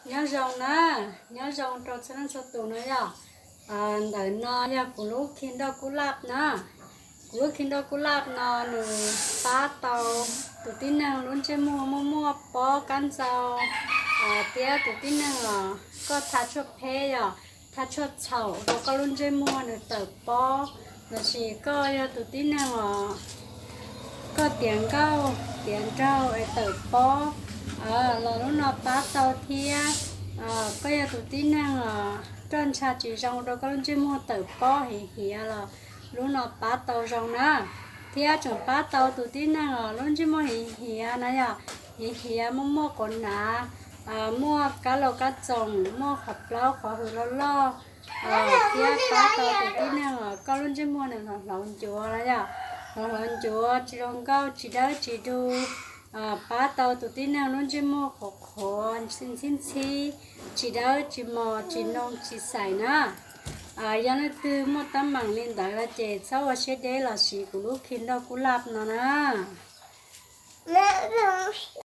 Nyob zoo na, nyob zoo rau txhua leej txhua tus na yom. Ntawm no yog kuv lub khi nroj kub laj na. Kuv lub khi nroj kub laj no nws pab tau tus tib neeg lub ntsej muag muaj muaj pob kab ntxau, thiab tus tib neeg os koj tha tshuaj phem yom, tha tshuaj txhaum rau koj lub ntsej muag nws tawm pob, lossis koj yog tus tib neeg os koj tiav nkauj tiav nraug es tawm pob los lub no pab tau thiab. Koj yog tus tib neeg os roj ntsha tsis zoo rau koj lub ntsej muag tawm pob hiav hiav los lub no pab tau zoo na. Thiab tseem pab tau tus tib neeg os lub ntsej muag hiav hiav na yom, hiav hiav muaj muaj quav nav, muaj kab laus kab txoos, muaj qhov plaub qhov hws loj loj, thiab pab tau tus tib neeg os koj lub ntsej muag nws hloov hloov ncuav na yom, hloov hloov ncuav tsis zoo nkauj tsis dawb tsis dug, pab tau tus tib neeg lub ntsej muag qhuav qhuav ntxhib ntxhib, tsis dawb tsis mos tsis noog tsis xaim na. Yog leej twg muaj teeb meem li ntawd los ces txhob ua siab deb los siv kuv lub khi nroj kub laj no na.